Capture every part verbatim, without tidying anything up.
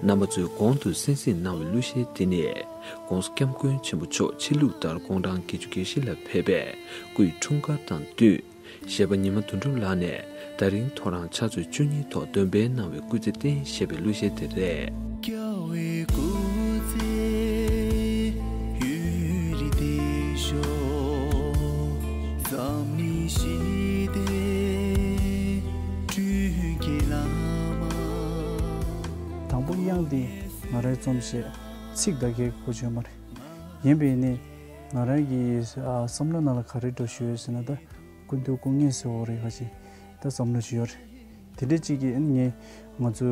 རྣམ་པ་ཚོས་གོང་དུ་གསན་གཟིགས་གནང་བའི་གླུ་གཞས་དེ་ནི། ༸གོང་ས་༸སྐྱབས་མགོན་ཆེན་པོ་མཆོག་ཕྱི་ལུགས་ལྟར་དགུང་གྲངས་བརྒྱད་ཅུ་གྱ་བཞི་ལ་ཕེབས་པའི་སྐུའི་འཁྲུངས་སྐར་དང་བསྟུན། གཞས་པ་ཉི་མ་དོན་གྲུབ་ལགས་ནས་ད་རིང་ཐོ་རངས་ཕྱག་ཚོད་བཅུ་གཉིས་ཐོག་འདོན་སྤེལ་གནང་བའི་སྐུ་ཚེ་བརྟན་ཞེས་པའི་གླུ་གཞས་དེ་རེད། རྒྱལ་བའི་སྐུ་ཚེ་ཡུན་རིང་བརྟན་ཤོག་འཛམ་གླིང་ཞི་བདེ་སྤྲུལ་སྐུའི་བླ་མ། དང་པོ་དབྱངས་དེ་ང་རའི་རྩོམ་གཞས་ཚིག་དག་གི་གོ་ཆོད་མ་རེད། ཡིན་པས་ནི་ང་རང་གི་ཨ་བསམ་བློ་ནང་ལ་ག་རེ་འགྲོ་ཞུ་ཡོད་ཟེར་ན། ད་སྐུ་མདུན་སྐུ་ངལ་གསོ་བ་རེད། ག་ཅིག་ད་བསམ་བློ་ཞིག་ཡོད་རེད། དེ་འདྲ་གཅིག་གིས་ཨ་ནི་ངས་ང་ཚོའི་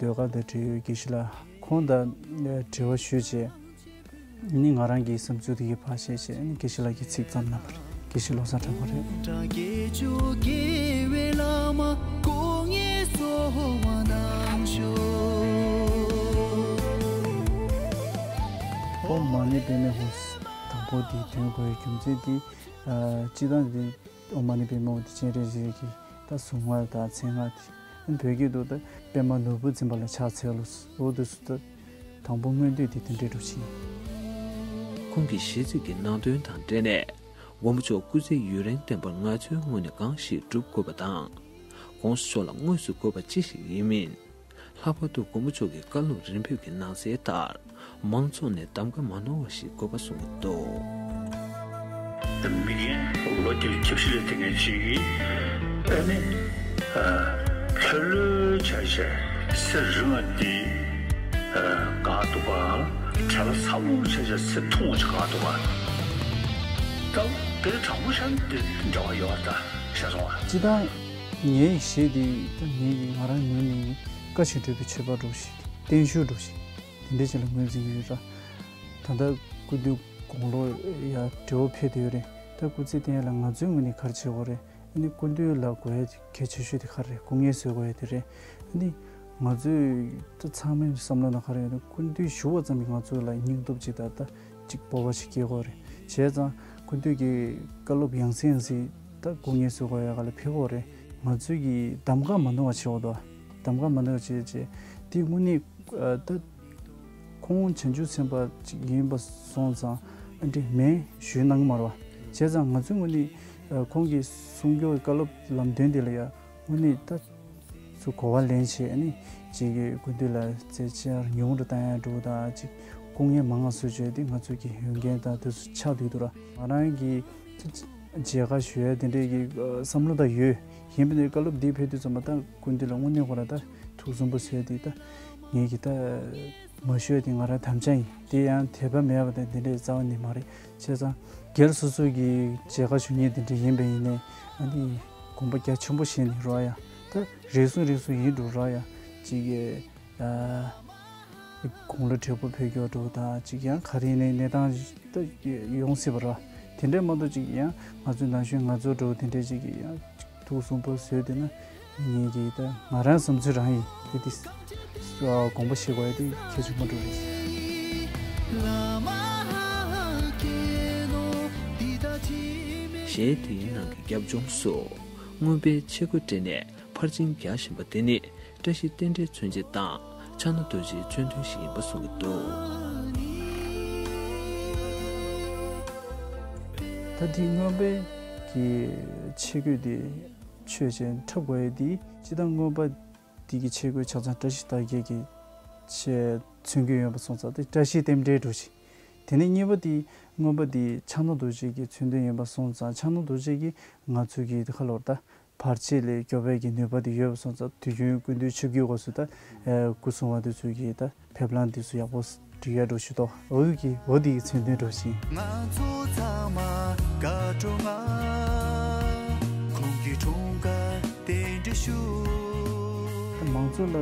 ཟློས་གར་དང་འབྲེལ་ཡོད་དགེ་བཤེས་ལགས་ཁོང་དང་འབྲེལ་བ་ཞུས་བྱས། ཨ་ནི་ང་རང་གི་བསམ་ཚུལ་དེ་གའི་ཕར་བཤད་བྱས། ཨ་ནི་དགེ་བཤེས་ལགས་ཀྱིས་ཚིག་བརྩམས་གནང་བ་རེད། དགེ་བཤེས་བློ་བཟང་གྲགས་པ་རེད། ཨོཾ་མ་ཎི་པདྨེ་ཧཱུྃ། དང་པོ་དེ་འདོན་དགོས་པའི་རྒྱུ་མཚན་དེ། ཨ་སྤྱིར་བཏང་དེ་ཨོཾ་མ་ཎི་པདྨེ་ཧཱུྃ་དེ་སྤྱན་རས་གཟིགས་ཀྱི་ད་གཟུངས་སྔགས་དང་མཚན་སྔགས་དེ། ཨ་ནི་བོད་སྐད་དུ་ད་པདྨ་ནོར་བུ་འཛིན་པ་ལ་ཕྱག་འཚལ་ལོ། འོ་དེ་ཚོ་ད་དང་པོ་སྔོན་དུས་དེ་དེ་འདྲའི་འགྲོ་ཕྱིན། ཁོང་གི་གཞས་ཚིག་གི་ནང་དོན་དང་འབྲེལ་ནས། མགོན་པོ་མཆོག་སྐུ་ཚེ་ཡུན་རིང་བརྟན་པར་ང་ཚོའི་ངོས་ནས་གང་ཞིག་སྒྲུབ་དགོས་པ་དང་། ༸གོང་ས་མཆོག་ལ་དངོས་སུ་དགོས་པ་ཅི་ཞིག་ཡིན་མིན། ལྷག་པར་དུ་མགོན་པོ་མཆོག་གི་བཀའ་སློབ་རིམ་བོད་ཀྱི་ནང་གསལ་ལྟར། མང་ཚོགས་ནས་གདམ་ག་མ་ནོར་བ་ཞིག་དགོས་པ་གསུངས་ཀྱི་འདུག་མི་རྒན་ལོ་བརྒྱད་ཅུ་གྱ་བཞི་ལ་ཐེབས་མཁན་ཞིག་གིས་ཨ་ནི། ལྷོད་ལྷོད་བྱས་བྱས་གསེར་རིང་བ་འདི་དགའ་འདུག་ག་བྲེལ་བ་ཚ་པོ་བྱས་བྱས་གསེར་ཐུང་བ་ཞིག་དགའ་འདུག་ག་ད་དེ་དྲང་པོ་བཤད་ན་དེ་འབྲེལ་བ་ཡོད་ད་བཤད་སོང་བ། སྤྱིར་བཏང་ངའི་གཞས་འདི་ད་ངའི་ང་རང་ངོས་ནས་བཀའ་བཞིན་སྒྲུབ་པའི་མཆོད་པ་འདྲ་ཞིག་བརྟན་བཞུགས་འདྲ་ཞིག་དེ་འདྲ་ཞིག་ལ་ངོས་འཛིན་གྱི་ཡོད་ར། ད་ལྟ་སྐུ་མདུན་དགུང་ལོ་ཡ་བགྲེས་པོ་ཕེབས་བསྡད་ཡོད་རེད། ད་སྐུ་ཚེ་བརྟན་ལ་ང་ཚོའི་ངོས་ནས་ག་རེ་བྱེད་དགོས་རེད། ཨ་ནི་སྐུ་མདུན་ལ་དགོས་ཡ་གལ་ཆེ་ཤོས་དེ་ག་རེ་རེད། སྐུ་ངལ་གསོ་དགོས་ཡ་དེ་རེད། ཨ་ནི་ང་ཚོས་ད་ཚང་མའི་བསམ་བློ་ནང་ག་རེ་ཡོད་ན། སྐུ་མདུན་བཞུགས་པ་ཙམ་གྱིས་ང་ཚོ་ལ་སྙིང་སྟོབས་ཅིག་དང་ད་ཅིག་སྤོབས་པ་ཞིག་སྐྱེ་དགོས་རེད། བྱས་ཙང་སྐུ་མདུན་གྱི་བཀའ་སློབ་ཡང་སེ་ཡང་སེ་ད་སྐུ་ངལ་གསོ་དགོས་ཡ་ག་ལ་ཕེབས་དགོས་རེད། ང་ཚོས་ཀྱི་གདམ་ག་མ་ནོར་བ་བྱེད་དགོས་འདུག་གདམ་ག་མ་ནོར་བ་བྱེད་བྱེད་དེ་དངོས་གནས་ད་ཁོང་བྱང་ཆུབ་སེམས་དཔའ་ཅིག་ཡིན་པ་སོང་ཙང་ཨ་འདྲེ་མེད་ཞུས་གནང་གི་མ་རེད་བ། བྱས་ཙང་ང་ཚོའི་ངོས་ནས་ཁོང་གི་གསུང་སྐྱོར་བཀའ་སློབ་ལམ་སྟོན་དེ་ལ་ཡ་དངོས་གནས་ད་ཚུར་གོ་བ་ལེན་བྱས། ཨ་ནི་ཅིག་གི་སྐུ་མདུན་ལ་རྩེད་ཆེར་ཉུང་རུ་བཏང་ཡ་འགྲོ་དང་། ཅིག་སྐུ་ངལ་མང་ང་སོ་བྱས་ཏེ་ང་ཚོ་གི་འོས་འགན་དང་དེ་ཚོ་ཆགས་བསྡད་འདུག་ར། ང་རང་གི་མཇལ་ཁ་ཞུ་ཡ་དེ་འདྲའི་གི་བསམ་བློ་ད་ཡོད། ཡིན་པ་ནས་བཀའ་སློབ་འདི་ཕེབས་དུས་ཙམ་པ་ད་སྐུ་མདུན་ལ་དངོས་གནས་ཁོ་རང་ད་ཐུགས་སུན་པོ་བཟོས་ཏེ་ད་ངེད་ཀྱི་ད་མ་ཞུ་ཡ་དེ་ང་རང་དམ་བཅའ་ཡིན། དེ་ཡང་དད་པ་མེད་པ་དང་དེ་འདྲའི་རྩ་བ་ནས་མ་རེད། བྱས་ཙང་སྒེར་སོ་སོ་གི་མཇལ་ཁ་ཞུ་མཁན་དེ་འདྲ་ཡིན་པ་ཡིན་ནའི་ཨ་ནི་དགོངས་པ་རྒྱ་ཆེན་པོ་བཞེས་ནས་རོགས་ཡ། ད་རེ་ཟུང་རེ་ཟུང་ཡིན་འགྲོ་རོགས་ཡ། ཅིག་གི་དགུང་ལོ་བགྲེས་པོ་ཕེབས་མཁན་འདྲ་བོ་དང་། ཅིག་ཡང་ག་རེ་ཡིན་ནའི་གནས་སྟངས་ད་ཡོང་སྲིད་པ་རེད། དེ་འདྲས་མ་གཏོགས་ཅིག་ཡང་ང་ཚོའི་ན་གཞོན་ང་ཚོ་འདྲ་བོ་དེ་འདྲས་ཅིག་གི་ཡང་ཅིག་ཐུགས་སུན་པོ་བཟོས་བསྡད་ན་ངེད་ཀྱི་ད་ང་རང་བསམ་ཚུལ་རང་ཡིན། དེ་དེ་དགོངས་པ་བཞེས་དགོས་ཡ་དེ་གལ་ཆེན་པོ་འདྲ་བོ་རེད། གཞས་དེའི་ནང་གི་རྒྱབ་ལྗོངས་སུ་རྔོན་པའི་ཆས་གོས་སྤྲས་ནས་ཕར་ཕྱིན་རྒྱག་བཞིན་པ་དེ་ནི་བཀྲ་ཤིས་རྟེན་འབྲེལ་མཚོན་བྱེད་དང་ཕྱག་ན་རྡོ་རྗེའི་མཚོན་དོན་ཞིག་ཡིན་པ་གསུངས་ཀྱི་འདུག་ད་དེ་རྔོན་པའི་གི་ཆས་གོས་དེ་ཆོས་ཅན་འཁྲབ་དགོས་ཡ་དེ་སྤྱིར་བཏང་རྔོན་པ་དེ་གི་ཆས་གོས་ཆ་ཚང་བཀྲ་ཤིས་རྟགས་བརྒྱད་ཀྱི་ཆས་མཚོན་གྱི་ཡོད་པ་སོང་ཙང་དེ་བཀྲ་ཤིས་རྟེན་འབྲེལ་འདྲ་བོ་ཞིག་དེ་ནས་གཉིས་པ་དེ་རྔོན་པ་དེ་ཕྱག་ན་རྡོ་རྗེ་གི་མཚོན་དོན་ཡིན་པ་སོང་ཙང་ཕྱག་ན་རྡོ་རྗེ་གིས་ང་ཚོ་གི་དེ་ཁ་ལོར་ད་བར་ཆད་ལས་སྐྱོབ་པའི་གི་ནུས་པ་དེ་ཡོད་པ་སོང་ཙང་དུས་རྒྱུན་སྐུ་མདུན་ཆིབས་བསྒྱུར་སྐབས་སུ་ད་ཨེ་སྐུ་སྲུང་བ་དེ་ཚོས་ཀྱིས་ད་ཕེབས་ལམ་དེ་ཚོ་ཡག་པོ་སྒྲིག་ཡ་འདྲ་ཞུ་དོ། འོ་གི་འོ་དེ་གི་མཚོན་དོན་འདྲ་ཞིག་ང་ཚོ་ཚང་མ་དགའ་སྤྲོ་ང་། ཁོང་གི་འཁྲུངས་སྐར་རྟེན་འབྲེལ་ཞུ། ད་མང་ཚོགས་ལ་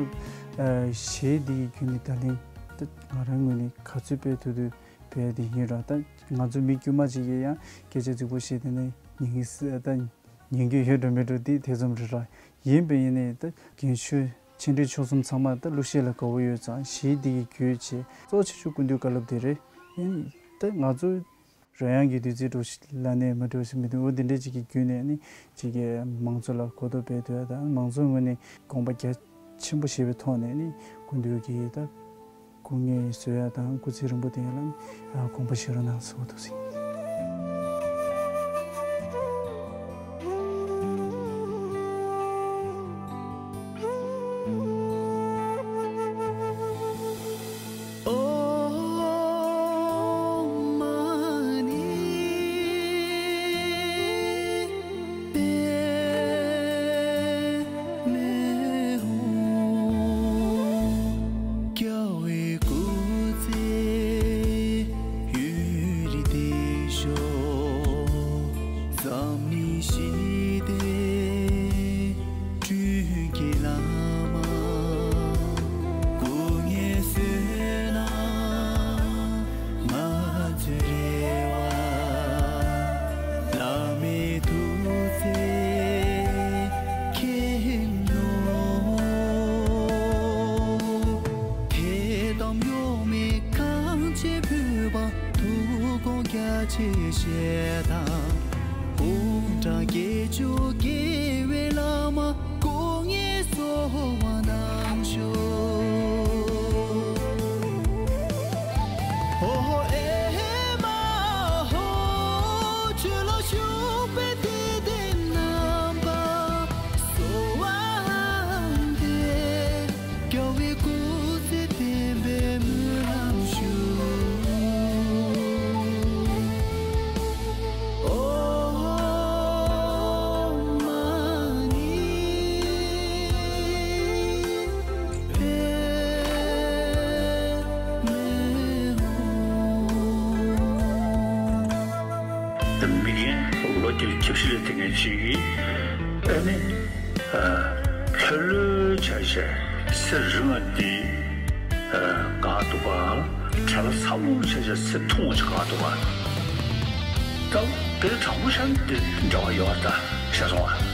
ཨེ་གཞས་འདི་གི་བརྒྱུད་ནས་ད་ལན་ད་ང་རང་ངོས་ནས་ག་ཚོད་སྤེལ་ཐུབ་ཐུབ་སྤེལ་དེ་ཡིན་ར། ད་ང་ཚོ་མི་དཀྱུས་མ་ཅིག་གིས་ཡང་སྐད་ཆ་རྫིག་པོ་བཤད་དེ་ནས་ཉན་གི་ས་ད། ཉན་རྒྱུ་ཡོད་འགྲོ་མེད་འགྲོ་འདི་ཐེ་ཚོམ་རེད་ར། ཡིན་པས་ཡིན་ནའི་ད་རྒན་ཤོས་ཆེ་འབྲིང་ཆུང་གསུམ་ཚང་མ་ད་གླུ་གཞས་ལ་དགའ་བོ་ཡོད་ཙང་གཞས་འདི་གི་བརྒྱུད་བྱས་གཙོ་ཆེ་ཤོས་སྐུ་མདུན་བཀའ་སློབ་དེ་རེད། ཡིན་ད་ང་ཚོ་རོལ་དབྱངས་ཀྱི་བདུད་རྩི་འགྲོ་ཞིག་ལ་ནས་མ་འགྲོ་ཞིག་མི་འདུག་འོ་འདི་འདྲས་ཅིག་གི་བརྒྱུད་ནས་ནི་ཅིག་གི་མང་ཚོགས་ལ་གོ་རྟོགས་སྤེལ་ཐུབ་ཡ་དང་མང་ཚོགས་ངོས་ནས་དགོངས་པ་རྒྱ་ ཆེན་པོ་ཞེས་པའི་ཐོག་ནས་ནི་སྐུ་མདུན་གྱིས་ད་སྐུ་ངལ་གསོ་ཡ་དང་སྐུ་ཚེ་རིང་པོ་བརྟན་ཡ་ལ་ནི་དགོངས་པ་བཞེས་རོགས་གནང་ཟེར་བ་འདུག་ཟེར། སྐྱབས་མགོན་བླ་མ་སྐུ་ངལ་གསོས་ན་ང་ཚོའི་རེ་བ་བླ་མའི་ཐུགས་རྗེས་མཁྱེན་ནོ། ཐེ་ཚོམ་ཡོད་མེད་གངས་ཅན་བོད་པ་ཐུགས་དགོངས་རྒྱ་ཆེ་བཞེས་དང་། དབུ་འཕང་དགེ་བཅུ་དགེ་བའི་བླ་མ་སྐུ་ངལ་གསོ་བ་གནང་ཤོག། ཧོ་ཧོ་ཨེ་མ་ཧོ། ཆོས་ལ་ཞུགས་པའི་དད་ལྡན་རྣམ་པ་གསོལ་བ་འདེབས། རྒྱལ་བའི་སྐུ་ཚེ་བརྟན་པའི་སྨོན་ལམ་ཞུ། ཨོཾ་མ་ཎི་པདྨེ་ཧཱུྃ། མི་རྒན་ལོ་བརྒྱད་ཅུ་གྱ་བཞི་ལ་ཐེག་མཁན་ཅིག་གིས་ཨ་ནི། ལྷོད་ལྷོད་བྱས་བྱས་གསེར་རིང་བ་འདི་དགའ་འདུག་ག། བྲེལ་བ་ཚ་པོ་བྱས་བྱས་གསེར་ཐུང་བ་ཅིག་དགའ་འདུག་ག། ད་དེ་དྲང་པོ་བཤད་ན་དེ་འབྲེལ་བ་ཡོད་རེད་ད། ཤེས་སོང་ང་